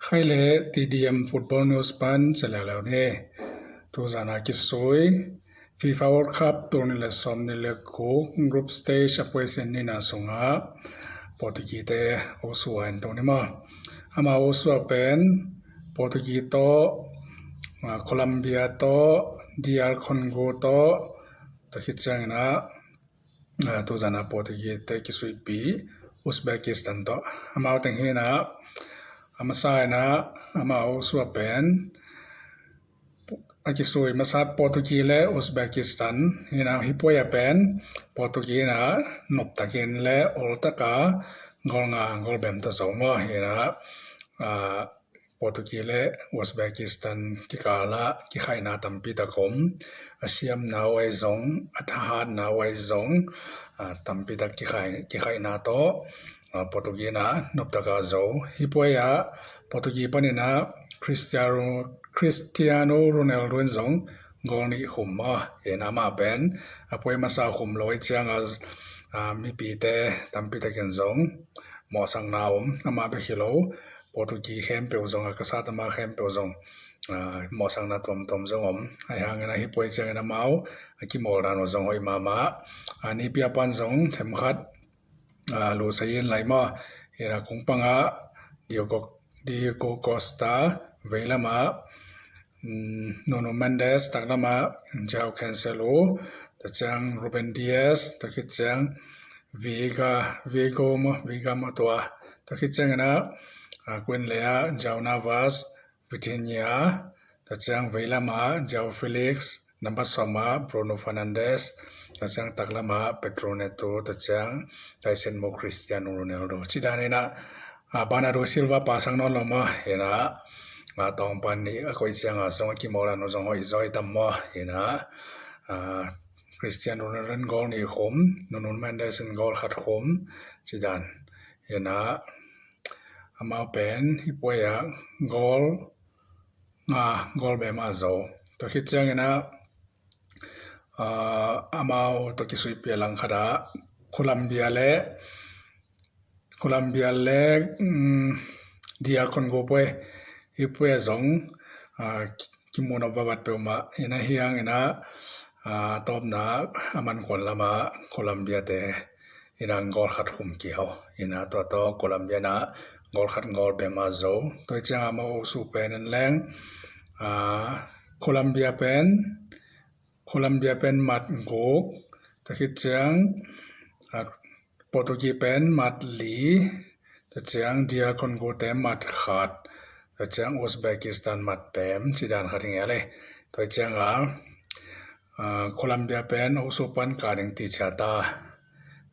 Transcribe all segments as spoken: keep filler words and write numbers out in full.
Khai le T D M Football News pan sia leuleu ni. Tuzan a kisui FIFA World Cup tul nih le sawm nih le guk group stage a puaisen nihna sungah Portuguese te Osua en to ni maw. Ama Osua pen Portuguese tawh, ah, Colombia tawh, D R Congo tawh, tua khit ciangin ah, ah, tuzan a Portuguese te kisuipi Uzbekistan tawh. Amau teng hi in ah, a masa in ah, ama Osua pen a kisui masa Portuguese le Uzbekistan hi in ah, hih puai ah pen Portuguese in ah noptakin le oltaka gol nga gol bem tawh zo maw hi in ah, ah, Portuguese le Uzbekistan kikal ah kikhaihna tampi tak om, a siamna uh ahi zong, a thahatna uh ahi zong, ah, tampi tak kikhai-, kikhaihna tawh, ah, Portuguese in ah noptaka zo. Hih puai ah Portuguese panin ah Cristiano, Cristiano Ronaldo in zong gol nih khum maw. Hi in ah amah pen a puai masa khum lo ahih ciangah, ah, mipite tampi takin zong mawhsakna om, amah bek hi lo, Portuguese khempeuh zong, a kasatama khempeuh zong, ah, mawhsakna tuamtuam zong om. Ahi hangin ah hih puai ciangin amau a kimawl dan uh zong hoih mahmah. Ah, nipi a pan zong themkhat, ah, lusai in lai maw. Hi in ah kung pangah Diego, Diego Costa, veilamah, mm, Nuno Mendes, taklamah Joao Cancelo, tua ciang Ruben Dias, tua khit ciang Vega, Vega maw, Vega maw tua. Tua khit ciangin ah, ah, kuin le ah Joao Navas, Vitinha, tua ciang veilamah Joao Felix, nambat sawmah Bruno Fernandes, tua ciang taklamah Pedro Neto, tua ciang taisenmo Cristiano Ronaldo. Ci dan in ah, ah, Bernardo Silva pasak nawn lo maw, hi in ah, ah, tawngpan nih a koih ciangah zong a kimawl dan uh zong hoih zaw hi tam maw, hi in ah, ah, Cristiano Ronaldo in gol nih khum, Nuno Mendes in gol khat khum, ci dan. Hi in ah, amau pen hih puai ah gol nga gol bem a zo. Tua khit ciangin ah, ah, amau tawh kisuipi a langkhat ah Colombia le, Colombia le, mm, D R Congo puai, hih puai ah zong, ah, ki-, kimuhnop vatvat peuhmah in ah, hi hangin ah, ah, tawpna a man kuan lamah Colombia te in ah gol khat khum kiau. Hi in ah tua tawh Colombia in ah gol khat gol bem a zo. Tua ciangah amau Osua pen en leng, ah, Colombia pen, Colombia pen mat guk, tua khit ciang, ah, Portuguese pen mat li, tua ciang D R Congo te mat khat, tua ciang Uzbekistan mat bem, ci dan khat hi ngei le. Tua ciangah, ah, Colombia pen Osua pan kah ding ti ciat a.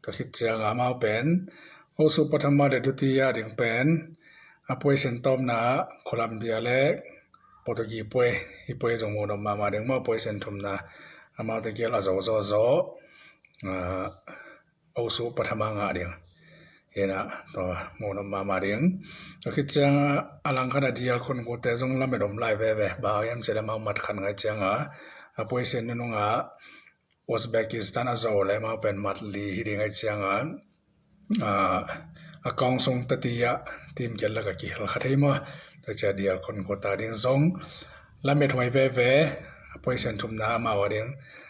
Tua khit ciangah amau pen Osua pathama le dutiya ding pen a puaisen tawpna Colombia le Portuguese puai, hih puai zong muhnop mahmah ding maw, puaisen thumna. Amaute gel a zo zawzaw, ah, Osua pathama ngah ding. Hi in ah, tua muhnop mahmah ding. Tua khit ciangah a langkhat ah D R Congo te zong lamet om lai veve. Bang hiam cih leh amau mat khat ngah ciangah, a puaisen nunungah Uzbekistan a zo leh amau pen mat li hi ding ahih ciangah, ah, a kawng sung tati ah team gel lakah kihel kha thei maw. Tua ciang D R Congo ta ding zong lamet huai veve, a puaisen thumna amau a ding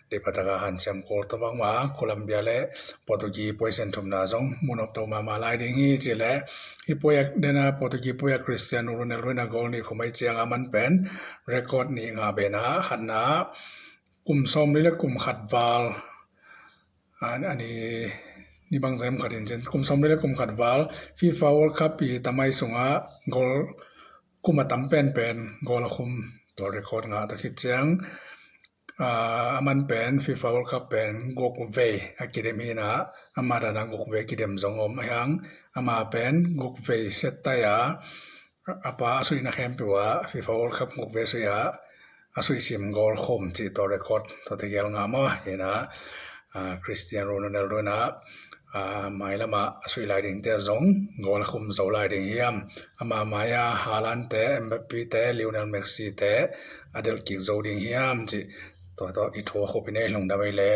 deih pha taka hanciam kul tua bangmah, Colombia le Portuguese puaisen thumna zong muhnop to mahmah lai ding hi. Cih leh hih puai ah, dena Portuguese puai ah Cristiano Ronaldo in a gol nih khum ahih ciangah aman pen record nih ngah beh in ah, khatna kum sawmli le kum khat val, a, a ni, ni bangzah hiam khat in cin, kum sawmli le kum khat val FIFA World Cup i tamai sungah gol kum a tam penpen gol a khum, tua record ngah ta khit ciang, ah, aman pen FIFA World Cup pen guk vei a kidem hi in ah, ama dan a guk vei kidem zong om ahi hang, ama pen guk vei set tai a, a pa a suihna khempeuh ah FIFA World Cup guk vei a sui ah, a suihsim gol khum cih tua record tua tegel ngah maw. Hi in ah, ah, Cristiano Ronaldo in ah, ah, mailam ah a suih lai dingte ah zong gol a khum zo lai ding hiam? Ama mai ah Haaland te, Mbappe te, Lionel Messi te a delh kik zo ding hiam cih tua tawh i thu a khup in ei lungdam ei le.